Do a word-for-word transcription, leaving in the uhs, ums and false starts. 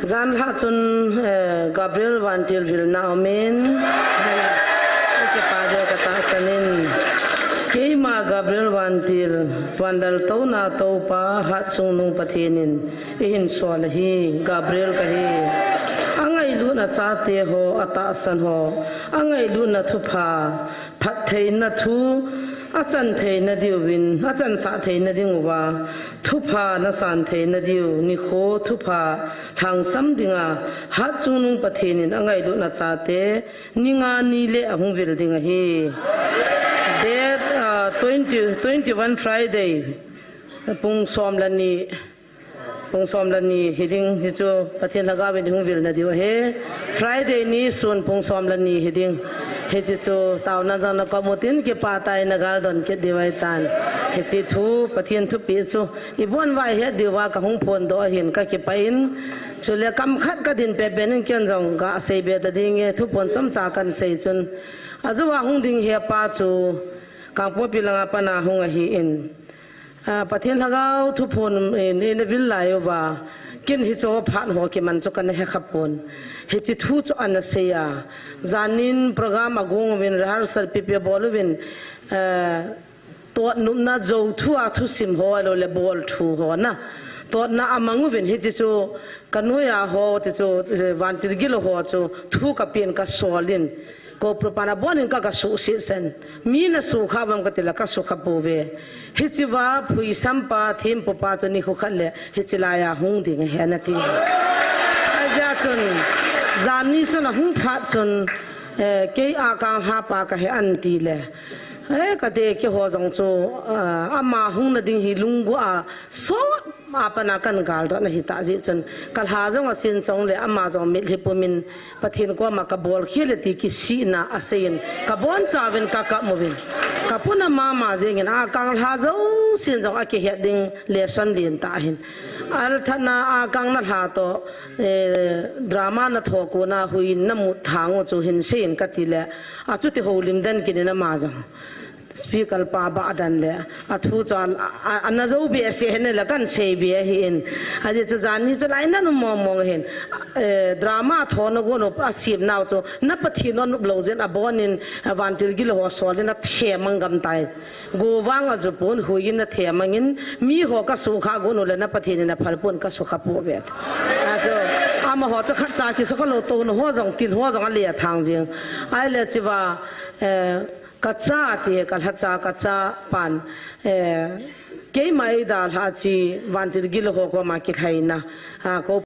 Jan lha chun, eh, Gabriel Vantil vilna umin. Kipah deu katahsan in. Keima Gabriel Vantil, tuan lal tona topa, hat chungnung Pathen in eihin sol ahi, Gabriel kahi. Angailutna chate ho, atahsan ho, angailutna thupha, phattheina thu, achan theina diuvin, achansah theina dinguva, thupha nasan theina diu, nikho thupha lhangsam dinga, hat chungnung Pathen in angailutna chate, ni nga ni le ahung vil ding ahi. Date, ah, twenty, twenty-one Friday, pung som le ni, pung som le ni hiding, hichu Pathen lhagao in hung vilna diu ahi. Friday ni sun pung som le ni hiding. Hiche chu taona jong nakom utin kipah tah in nagal don kit diu ahitan. Hiche thu, Pathen thupeh chu ibon uva ihet diuva kahung phondoh ahin kakipah in. Chule kam khat kadin pehpeh in ken jong gasei be ta dinge, thuphon chomcha kahin sei chun. Ajouva hung ding hepa chu Kangpokpi langa pana hung ahin. Ah, Pathen lhagao thuphon in, in eina vil lai uva, ken hiche phat ho kiman chu kana hekha pon. Hiche thu chu ana sei a. Janin program agong uvin, rehearsal pipi abol uvin, eh, totnopna jou thu a thusim ho, ahilou le bol thu ho na. Totna amang uvin, hiche chu kanoiya ho, ti chu, eh, Vantil Gilo ho chu thu kapen kasol in. Kou prupan abonin ka, kasuhset sen. Mi nasukha uvam katile kasukha pouve. Hichea phuisam pa, thempu pa chu nikho khat le hiche laiya hung ding ahi nati. Ajeh chun, jan ni chun ahung phat chun, eh, kei akang lhapa kahi an tile. Eh, kati keiho jong chu, ah, ama hungna ding hi lunggel a sot a pana kahin galdoh na hita jeh chun, kalha jong asin chong le ama jong mitlhi pumin Pathen koma kabol khel e ti kisihna aseiyin, kabonchauvin kakap uvin. Kapuna mama jengin akang lha jousen jong akihet ding lesson lentah ahin. Althatna akang nalha toh, eh, drama natho kona huhhingna mut thang u chu hin seiyin katile, achuti houlim den kinin ama jong. Speaker pa bah dan le, athu chu a, a, ana jou behseh hih in le kahin sei be ahin. Ajeh chu jan ni chu lainat um mong mong ahin. Eh, drama thona gon u asemnau chu, na Pathen u anop lou jeh in abonin, eh, Vantil Gilo ho solin athem mang gam tai. Go vang ajupon huhhingin athem mangin, miho kasukha gon u le na Pathen in aphal pon kasukha pouve. Achu, amaho chu khatcha kisukha lou, tona ho jong, til ho jong ale thang jeng. Ahile chua, eh, Kacha ti, kalhacha, kacha pan, eh, keima eidalhah chu Vantil Gilo ho koma kilhaina, ah, kou